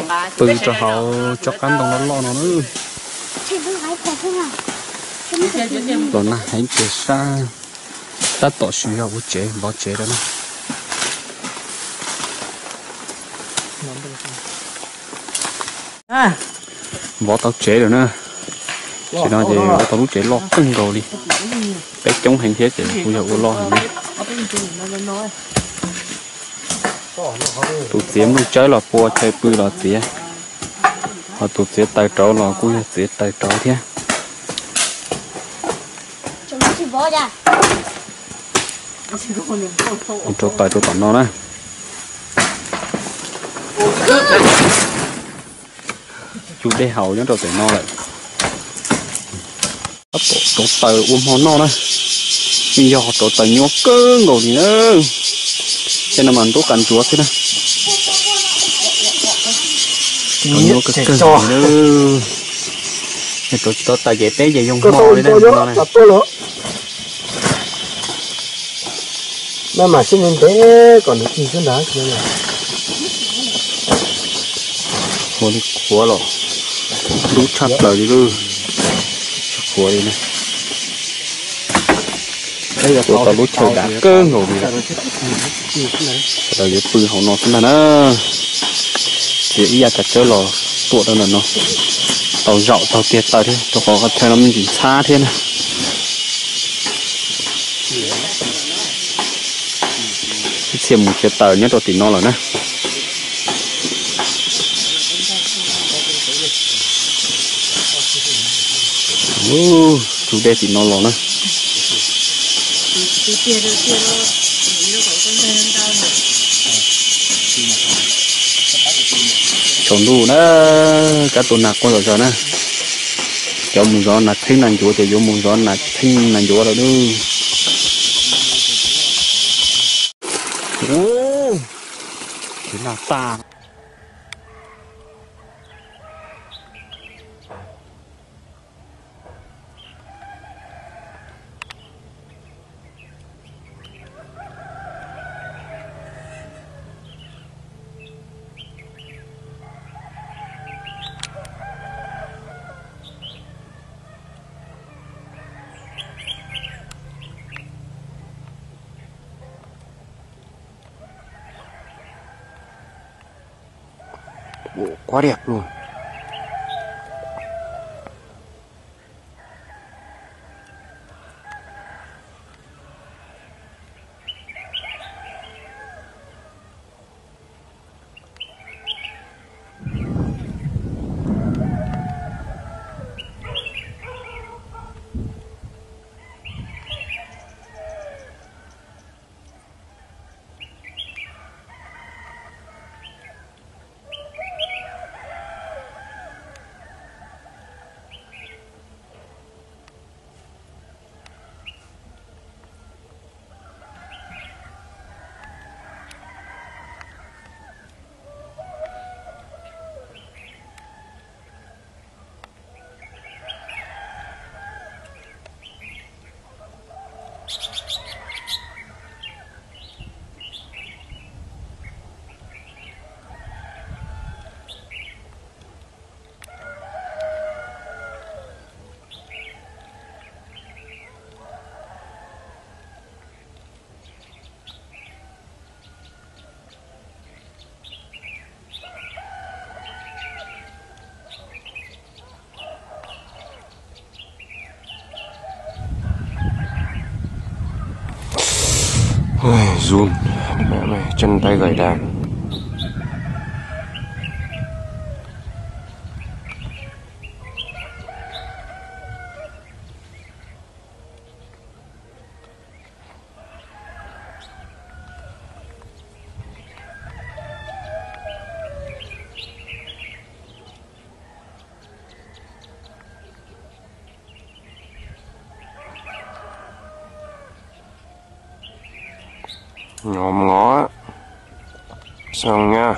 Pw rau hauv tsob qab ntoo loj loj no na. Los nag heev tiag sab, tab tom swm yog ua tsev vov tsev lawm na. Vov tau tsev lawm na. Tam sim no ces vov tau lub tsev loj kawg nkaus li. Peb coob heev thiab ces kuj yog ua loj heev na. Tus txiav nplooj tsawb los pua chaw pw los txiav, ho tus txiav taws rauv los kuj yog txiav taws rauv thiab. Rauv taws rau tom no na. Cug dej haus nyob rau tom no lawm. Tab tom rauv taws ua hmo noj na. Yeej yog rauv taws nyuaj kawg nkaus li na. Tej no mas ntub qas ntsuav xwb na. Rauv nyuaj kawg kawg li na. Rauv tsis tau taws ces peb ces yoo hmo li na no na. Maj mam sib ntev kom nws ci xwb ntag. Ua li qhuav los dub tshaj plaws li lub, tsis qhuav li na. Ua tau lub chaw dav kawg nkaus li lawm. Sawv daws yuav pw hauv no xwb ntag na. Txiav ib yam cov tsawb los tuam rau ntawm no. Tau zaum tau tiag taws thiab, rau qhov qhov chaw no me ntsis ntxhab thiab na. Ib txhia mus txiav taws nyob rau tim no lawm na. Cug dej tim no los na. Tsaus ntuj na, kab tua nas quaj zom zaws na. Cov mus zov nas theeb nas ncuav ces yuav mus zov nas theeb nas ncuav lawm na. Ub, khwv nag tas. Ua quab diaj pluag. Run, chân tay gãy đàn. Ngọt ngọt. Xong nha.